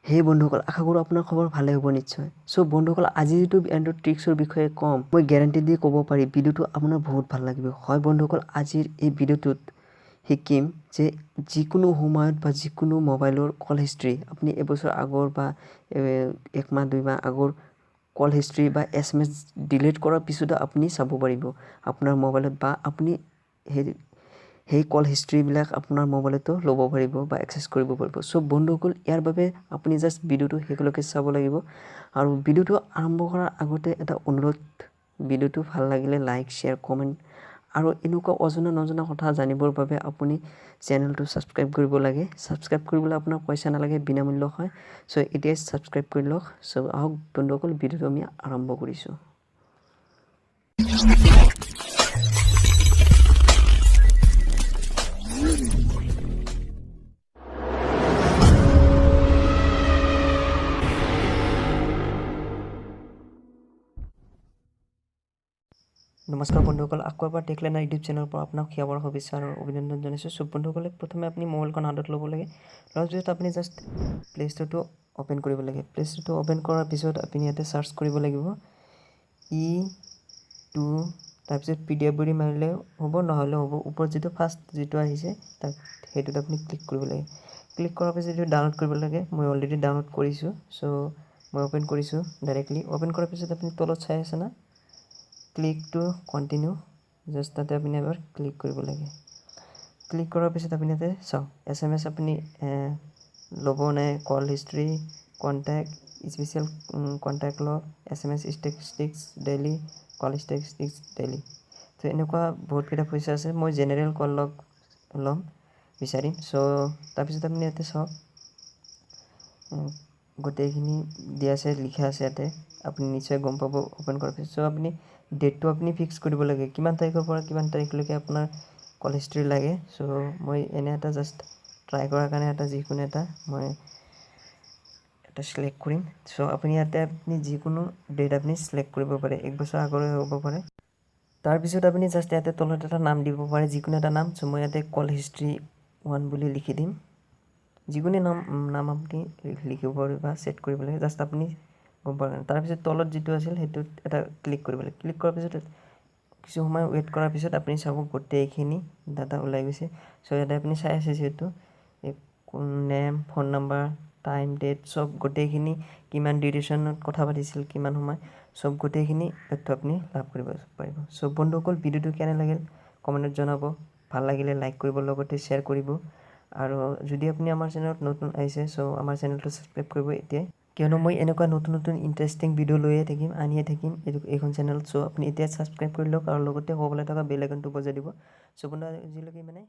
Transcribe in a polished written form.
হে বন্ধুসকল, আশা কৰোঁ আপোনাৰ খবৰ ভালে হ'ব নিশ্চয়। চ' বন্ধুসকল, আজি যিটো এণ্ড্ৰইড ট্ৰিক্সৰ বিষয়ে ক'ম, মই গেৰাণ্টি দি ক'ব পাৰি ভিডিঅ'টো আপোনাৰ বহুত ভাল লাগিব। হয় বন্ধুসকল, আজিৰ এই ভিডিঅ'টোত শিকিম যে যিকোনো সময়ত বা যিকোনো মোবাইলৰ কল হিষ্ট্ৰী, আপুনি এবছৰ আগৰ বা এক মাহ দুই মাহ আগৰ কল হিষ্ট্ৰী বা SMS delete কৰাৰ পিছতো আপুনি চাব পাৰিব আপোনাৰ মোবাইলত, বা আপুনি সেই কল হিষ্ট্ৰীবিলাক আপোনাৰ মোবাইলতো ল'ব পাৰিব বা এক্সেছ কৰিব পাৰিব। চ' বন্ধুসকল, ইয়াৰ বাবে আপুনি জাষ্ট ভিডিঅ'টো শেষলৈকে চাব লাগিব। আৰু ভিডিঅ'টো আৰম্ভ কৰাৰ আগতে এটা অনুৰোধ, ভিডিঅ'টো ভাল লাগিলে লাইক, শ্বেয়াৰ, কমেণ্ট আৰু এনেকুৱা অজনা নজনা কথা জানিবৰ বাবে আপুনি চেনেলটো ছাবস্ক্ৰাইব কৰিব লাগে। ছাবস্ক্ৰাইব কৰিবলৈ আপোনাৰ পইচা নালাগে, বিনামূল্য হয়। চ' এতিয়াই ছাবস্ক্ৰাইব কৰি লওক। চ' আহক বন্ধুসকল, ভিডিঅ'টো আমি আৰম্ভ কৰিছোঁ। নমস্কাৰ বন্ধুসকল, আকৌ এবাৰ টেকলাইনাৰ ইউটিউব চেনেলৰ পৰা আপোনাক সেৱাৰ শুভেচ্ছা আৰু অভিনন্দন জনাইছোঁ। চ' বন্ধুসকলে, প্ৰথমে আপুনি মোবাইলখন হাতত ল'ব লাগে। লোৱাৰ পিছত আপুনি জাষ্ট প্লে' ষ্ট'ৰটো অ'পেন কৰিব লাগে। প্লে' ষ্ট'ৰটো অ'পেন কৰাৰ পিছত আপুনি ইয়াতে চাৰ্চ কৰিব লাগিব ই টু, তাৰপিছত PDF বুলি মাৰিলেও হ'ব, নহ'লেও হ'ব। ওপৰত যিটো ফাৰ্ষ্ট যিটো আহিছে তাক সেইটোত আপুনি ক্লিক কৰিব লাগে। ক্লিক কৰাৰ পিছত এইটো ডাউনলোড কৰিব লাগে। মই অলৰেডি ডাউনলোড কৰিছোঁ। চ' মই অ'পেন কৰিছোঁ ডাইৰেক্টলি। অ'পেন কৰাৰ পিছত আপুনি তলত চাই আছে না, ক্লিক টু কণ্টিনিউ, জাষ্ট তাতে আপুনি এবাৰ ক্লিক কৰিব লাগে। ক্লিক কৰাৰ পিছত আপুনি ইয়াতে চাওক SMS আপুনি ল'ব নে call history, contact, special contact log, SMS statistics daily, call statistics daily. তো এনেকুৱা বহুতকেইটা পইচা আছে। মই জেনেৰেল কল লগ ল'ম বিচাৰিম। চ' তাৰপিছত আপুনি ইয়াতে চাওক গোটেইখিনি দিয়া আছে, লিখা আছে ইয়াতে, আপুনি নিশ্চয় গম পাব অ'পেন কৰাৰ পিছত। চ' আপুনি ডেটটো আপুনি ফিক্স কৰিব লাগে, কিমান তাৰিখৰ পৰা কিমান তাৰিখলৈকে আপোনাৰ কল হিষ্ট্ৰী লাগে। চ' মই এনে এটা জাষ্ট ট্ৰাই কৰাৰ কাৰণে এটা যিকোনো এটা মই এটা চিলেক্ট কৰিম। চ' আপুনি ইয়াতে আপুনি যিকোনো ডেট আপুনি চিলেক্ট কৰিব পাৰে, এক বছৰ আগৰে হ'ব পাৰে। তাৰপিছত আপুনি জাষ্ট ইয়াতে তলত এটা নাম দিব পাৰে, যিকোনো এটা নাম। চ' মই ইয়াতে কল হিষ্ট্ৰী 1 বুলি লিখি দিম। যিকোনো নাম আপুনি লিখিব পাৰে বা ছেট কৰিব লাগে, জাষ্ট আপুনি গম পোৱাৰ কাৰণে। তাৰপিছত তলত যিটো আছিল সেইটোত এটা ক্লিক কৰিব লাগে। ক্লিক কৰাৰ পিছত কিছু সময় ৱেইট কৰাৰ পিছত আপুনি চাব গোটেইখিনি ডাটা ওলাই গৈছে। চ' ইয়াতে আপুনি চাই আছে যিহেতু name, phone number, time, date, চব গোটেইখিনি কিমান ডিউৰেশ্যনত কথা পাতিছিল, কিমান সময়, চব গোটেইখিনি তথ্য আপুনি লাভ কৰিব পাৰিব। চ' বন্ধুসকল, ভিডিঅ'টো কেনে লাগিল কমেণ্টত জনাব। ভাল লাগিলে লাইক কৰিব, লগতে শ্বেয়াৰ কৰিব। আৰু যদি আপুনি আমাৰ চেনেলত নতুন আহিছে, চ' আমাৰ চেনেলটো ছাবস্ক্ৰাইব কৰিব এতিয়াই, কিয়নো মই এনেকুৱা নতুন নতুন ইণ্টাৰেষ্টিং ভিডিঅ' লৈয়ে থাকিম, আনিয়ে থাকিম এইখন চেনেলত। চ' আপুনি এতিয়া ছাবস্ক্ৰাইব কৰি লওক আৰু লগতে ক'বলৈ থকা বেল আইকনটো বজাই দিব। চ' বন্ধু, আজিলৈকে ইমানে।